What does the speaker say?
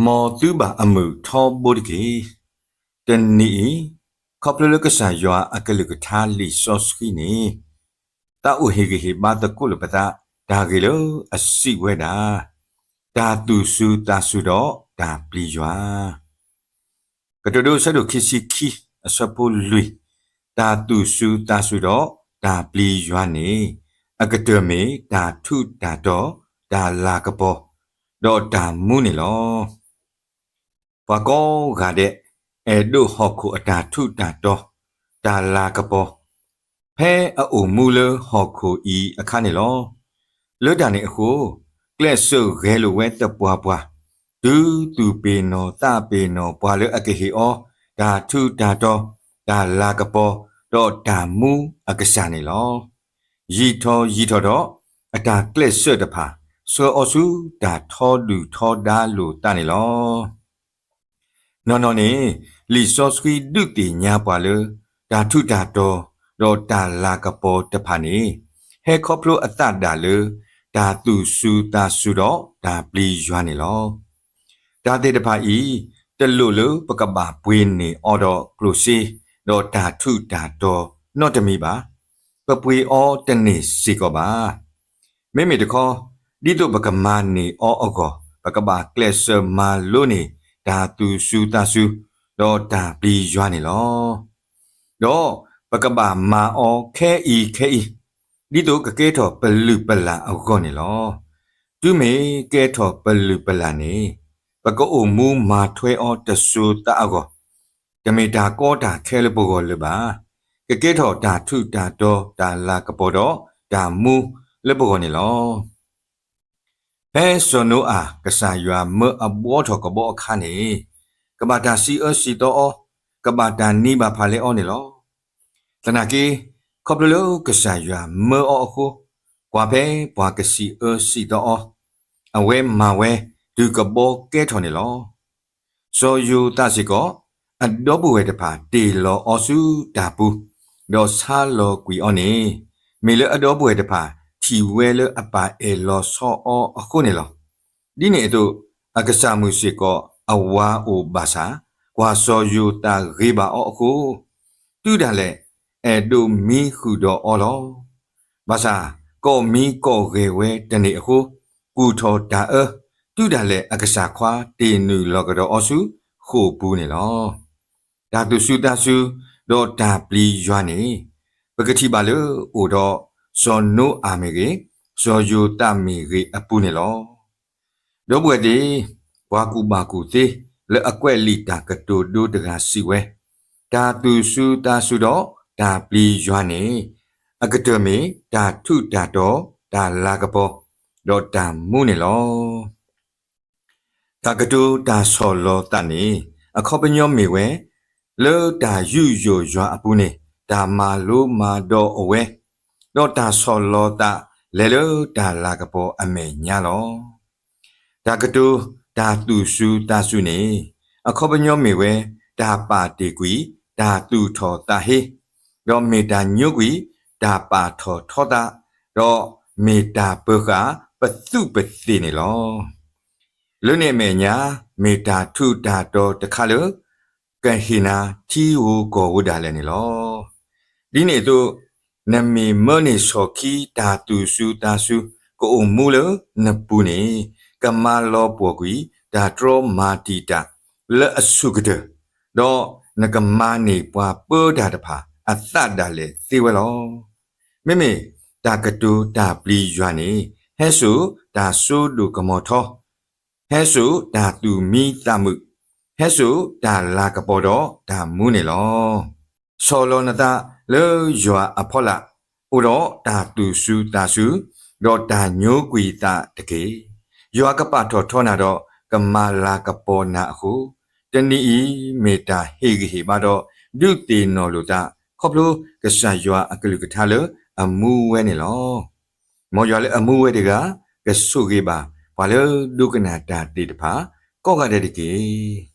မ်သုဘၣ်အမုာ်ထီဘိတက့ၢ်. တနံၤအံၤ, ခီဖျိလၢကစၢ်ယွၤအကလုၢ်ကထါလံာ်စီဆှံန့ၣ်, သးအိၣ်ဟ့ၣ်ဂံၢ်ဟ့ၣ်ဘါသကိးလိာ်ပသး တၢ်ဂ့ၢ်လၢအစံးဝဲဒၣ်, တၢ်သူၣ်စူၤသးစူၤဒီးတၢ်ပျံၤယွၤ ကတိၤဒိ အဆၢဒိၣ်ခံဆံခံ, အဆၢဖိလွံၢ်, တၢ်သူၣ်စူၤသးစူၤဒီးတၢ်ပျံၤယွၤန့ၣ်, အကတၢၢ်မ့ၢ်တၢ်ထူးတၢ်တီၤ, တၢ်လၤကပီၤ, ဒီးတၢ်မူန့ၣ်လီၤ. ပှၤကိးဂၤဒဲး အဲၣ်ဒိးဟီၣ်ခိၣ်အတၢ်ထူးတၢ်တီၤ, တၢ်လၤကပီၤ, ဖဲအအိၣ်မူလၢဟီၣ်ခိၣ်အံၤအခါန့ၣ်လီၤ. လၢတၢ်န့ၣ်အဃိ, ကျဲးစၢးဂဲၤလိာ်ဝဲသပှၢ်ပှၢ်, တုၤသူၣ်ပ့ၤနီၣ်သးပ့ၤနီၣ်ပှၤလၢအကဟ့ၣ်အီၤ တၢ်ထူးတၢ်တီၤ, တၢ်လၤကပီၤ, ဒီးတၢ်မူအကစၢ်န့ၣ်လီၤ. ယံာ်ထီၣ်ယံာ်ထီၣ်ဒီး, အတၢ်ကျဲးစၢးတဖၣ် ဆှၢအီၤဆူတၢ်ထီဒုၣ်ထီဒါလိာ်သးန့ၣ်လီၤ. နီၢ်နီၢ်န့ၣ်, လံာ်စီဆှံဒုးသ့ၣ်ညါပှၤလၢ တၢ်ထူးတၢ်တီၤ, ဒီးတၢ်လၤကပီၤတဖၣ်န့ၣ်, ဟဲခီဖျိအသးဒၣ်လၢ တၢ်သူၣ်စူၤသးစူၤဒီးတၢ်ပျံၤယွၤန့ၣ်လီၤ. တၢ်သ့ၣ်တဖၣ်အံၤ, တလိၣ်လၢပကဘၣ်ပှ့ၤန့ၢ်အီၤဒီးကျိၣ်စ့, ဒီးတၢ်ထူးတၢ်တီၤနီတမံၤဘၣ်. ပပှ့ၤအီၤတန့ၢ်စ့ၢ်ကီးဘၣ်. မ့မ့ၢ်တခီ, ဒ်သိးပကမၤန့ၢ်အီၤအဂီၢ်, ပကဘၣ်ကျဲးစၢးမၤလိန့ၢ် တၢ်သူၣ်စူၤသးစူၤ, ဒီးတၢ်ပျံၤယွၤန့ၣ်လီၤ. ဒီးပကဘၣ်မၤအီၤခဲအံၤခဲအံၤ, ဒ်သိးကကဲထီၣ်ပလုၢ်ပလၢ်အဂီၢ်န့ၣ်လီၤ. တုၤမ့ၢ်ကဲထီၣ်ပလုၢ်ပလၢ်န့ၣ်, ပကအိၣ်မူမၤထွဲအီၤတစိၤသးအဂီၢ်, တမ့ၢ်တၢ်ကီတၢ်ခဲလၢပဂီၢ်လၢၤဘၣ်. ကကဲထီၣ်တၢ်ထူးတၢ်တီၤ, တၢ်လၤကပီၤဒီးတၢ်မူလၢပဂီၢ်န့ၣ်လီၤ. ဖဲစီၤနိအၤကစၢ်ယွၤမၢအဘှီထီၣ်ကဘီအခါန့ၣ်, ကဘၣ်တၢ်စံးအၢစံးသီအီၤ, ကဘၣ်တၢ်နံၤဘၣ်ဖၣ်လဲအီၤန့ၣ်လီၤ. သနာ်က့, ခီဖျိလၢကစၢ်ယွၤမၢအီၤအဃိ, ကွၢ်ဖဲပှၤကစံးအၢစံးသီအီၤ, အဝဲမၤဝဲတုၤကဘီကဲထီၣ်န့ၣ်လီၤ. စီၤယိၤသးစ့ၢ်ကီး, အဒီပုၢ်ဝဲၢ်တဖၣ်တ့ၢ်လီၤအီၤဆူတၢ်ပူၤ, ဒီးဆါလီၤကွံာ်အီၤန့ၣ်, မ့ၢ်လၢအဒီပုၢ်ဝဲၢ်တဖၣ်ထံၣ်ဝဲလၢအပၢ်အဲၣ်လီၤဆီအီၤအဃိန့ၣ်လီၤ. ဒ်န့ၣ်အသိး, အကစၢ်မုၣ်စ့ၢ်ကီးအဝၤအိၣ်ဘၣ်ဆၣ်, ကွၢ်စီၤယိၤသးဂ့ၤဘၣ်အီၤအဃိ, တုၤဒၣ်လဲာ်အဲၣ်ဒိးမံဃုာ်ဒီးအီၤလီၤ. ဘၣ်ဆၣ်, ကိးမံကိးဂဲၤဝဲတန့ၢ်အဃိ, ကူၣ်ထီၣ်တၢ်အၢ, တုၤဒၣ်လဲာ်အကစၢ်ခွါတ့ၢ်နုာ်လီၤကဒီးအီၤဆူဃိာ်ပူၤန့ၣ်လီၤ. တၢ်သူၣ်စူၤသးစူၤ, ဒီးတၢ်ပျံၤယွၤန့ၣ်, ပကထံၣ်ဘၣ်လၢအိၣ်ဒီးစီၤနိအၤမ့ၢ်ဂ့ၤ, စီၤယိၤသးမ့ၢ်ဂ့ၤအပူၤန့ၣ်လီၤ. ဒီပုၢ်ဝဲၢ်သ့ၣ်, ပှၤကူၣ်ဘၣ်ကူၣ်သ့လၢအကွဲးလံာ်တၢ်ကတိၤဒိတဂၤစံးဝဲ, တၢ်သူၣ်စူၤသးစူၤဒီးတၢ်ပျံၤယွၤန့ၣ်, အကတၢၢ်မ့ၢ်တၢ်ထူးတၢ်တီၤ, တၢ်လၤကပီၤ, ဒီးတၢ်မူန့ၣ်လီၤ. တၢ်ကတိၤတၢ်ဆီၣ်လီၤသးန့ၣ်, အခီပညီမ့ၢ်ဝဲ, လၢတၢ်ယူးယီၣ်ယွၤအပူၤန့ၣ်, တၢ်မၤလိမၤဒိးအိၣ်ဝဲ, ဒီးတၢ်ဆီၣ်လီၤသးလဲၤလၢတၢ်လၤကပီၤအမဲာ်ညါလီၤ. တၢ်ကတိၤတၢ်သူၣ်စူၤသးစူၤန့ၣ်, အခီပညီမ့ၢ်ဝဲ, တၢ်ပာ်တ့ၢ်ကွံာ်တၢ်သူၣ်ထီၣ်သးဟ့, ဒီးမ့ၢ်တၢ်ညိကွံာ်တၢ်ပာ်ထီၣ်ထီသး, ဒီးမ့ၢ်တၢ်ပၢၤဃာ်ပသူးပသ့ၣ်န့ၣ်လီၤ. လၢန့ၣ်အမဲာ်ညါ, မ့ၢ်တၢ်ထူးတၢ်တီၤတခါလၢ ကဟ့ၣ်နၤထံဧိၤကီၢ်ဧိၤဒၣ်လဲာ်န့ၣ်လီၤ. ဒ်န့ၣ်အသိး, နမ့ၢ်မၢန့ၢ်ဆီၣ်ခံတၢ်သူၣ်စူၤသးစူၤကအိၣ်မူလၢနပူၤန့ၣ်, ကမၤလီၤပှီၢ်ကွံာ်တၢ်တြီမၤတံာ်တာ်လၢအဆူၣ်ကတၢၢ်, ဒီးနကမၤန့ၢ်ပှၤပၢတၢ်တဖၣ်အသးဒၣ်လဲာ်သ့ဝဲလီၤ. မ့မ့ၢ်တၢ်ကတိၤတၢ်ပျံၤယွၤန့ၣ်, ဟဲစိာ်တၢ်စိဒိၣ်ကမီၤထီ, ဟဲစိာ်တၢ်သူၣ်မံသးမုာ်, ဟဲစိာ်တၢ်လၤကပီၤဒီးတၢ်မူန့ၣ်လီၤ. ဆီၣ်လီၤနသးလၢယွၤအဖီလာ်, အိၣ်ဒီးတၢ်သူၣ်စူၤသးစူၤ, ဒီးတၢ်ညိကွံာ်သးတက့ၢ်. ယွၤကပာ်ထီၣ်ထီနၤဒီး ကမၤလၤကပီၤနၤအဃိ, တနံၤအံၤမ့ၢ်တၢ်ဟ့ၣ်ဂံၢ်ဟ့ၣ်ဘါဒီး ဒုးသ့ၣ်နီၣ်လိာ်သး ခီဖျိကစၢ်ယွၤအကလုၢ်ကထါလၢအမူဝဲန့ၣ်လီၤ. မ်ယွၤလၢအမူဝဲတဂၤ ကဆိၣ်ဂ့ၤဘၣ်ပှၤလၢဒိကနၣ်တၢ်သ့ၣ်တဖၣ် ကိးဂၤဒဲးတက့ၢ်.